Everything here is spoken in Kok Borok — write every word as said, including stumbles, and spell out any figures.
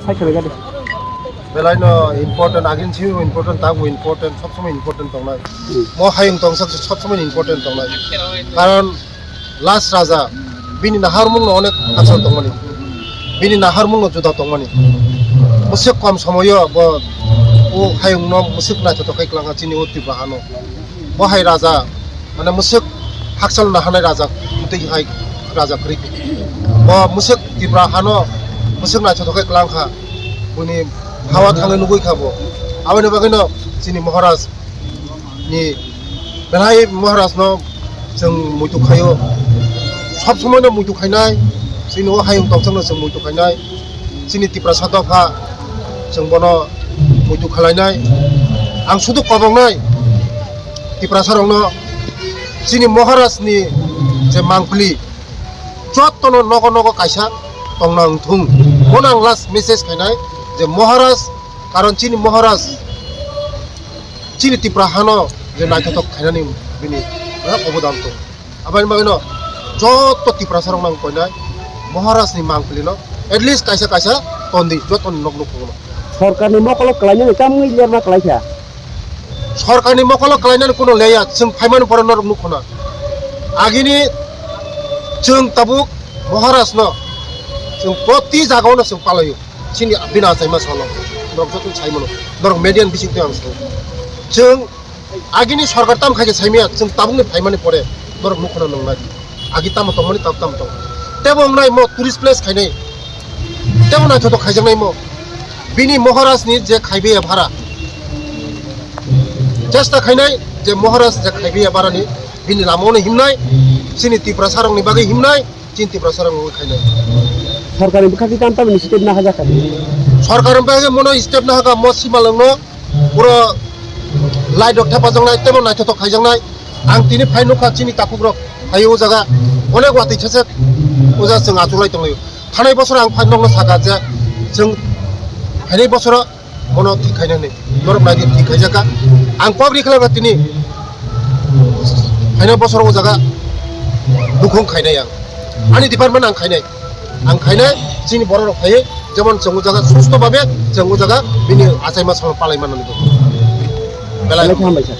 Hai, khwlaikha de. Belai no important, agin si important, tabu important, sob somoi important tongnai. Hmm. Mo hayung tongsa sob somoi important tongnai. Karon last raja, bini naharmung no onek asal tongmani. Bini naharmung no juda tongmani. Bwswk kom somoyo bo o hayung no bwswk naithotok khai kwlangkha chini o Tripura hano. Bo hai raja, mane mwswk hakchal nahanai raja, tei hai raja kwrwi. Bo mwswk Tripura hano mwswk naithotok khe kwlang kha, buini hawa thangwi nugwi kha bo. Aboni bagwino chini Maharaj ni belai Maharaj no chwng muitu khaio, sob somoi no muitu khainai, chini o hayung tongchang no chwng muitu khainai. Chini Tiprasa dopha, chwng bono muitu khwlainai. Ang sudu kobongnai Tiprasa rokno, chini Maharaj ni je mangpili, jotono nogo nogo kaisa tongna wngthung. Bono ang last message khainai je Maharaj, karon chini Maharaj chini Tipra hano je naithotok khainani bini, eh, obodan tong. Aboni bagwino joto Tiprasa rok nang koinai Maharaj ni mangpili no at least kaisa kaisa tondi joto ni nok nuk kono. Sorkar ni mokolo kwlainani tamungni lerma kwlaikha. Sorkar ni mokolo kwlainani kono leya, chwng phaimani pore norok nuk khona. Agini chwng tabuk Maharaj no chwng proti jaga no chwng palaio. Chini bini achaima solo. Norok joto sai mano. Norok media ni bising twi ang sao. Chwng agini sorkar tam khaikhe saimaya, chwng tabukni phaimani pore norok nukhuna nwngnai. Agi tamo tongmani tab tamo tong. Tebo wngnai mo tourist place khainai. Tebo naithotok khaijaknai mo. Bini Maharaj ni je khaibe bhara. Chesta khainai je Maharaj je khaibe bhara ni bini lama ono himnai. Chini Tiprasa rokni bagwi himnai. Chini Tiprasa rok wngwi khainai. Sorkar ni bwkhak twi tamo tamo ni step naharjak kha. Sorkar ni bagwi mono step nahaka mo simalwng no puro light rok thepajaknai tebo naithotok khaijaknai. Ang tini phai nukha chini takhuk rok phai o jaga onek watwi sesek o jaga chwng achuk lai tonglaio. Thanai bosor ang phai nokno saka je chwng phainai bosoro bono thik khainani norok nai di thik khaijaka. Ang kok ri khlaka tini phaina bosor o jaga bukhung khainai ang. Ani department ang khainai. Ang khainai chini borok rok phaiwi jemon chwng o jaga susto babe chwng o jaga bini achaima salo palai manani. Belai. Belai khe hambai sir.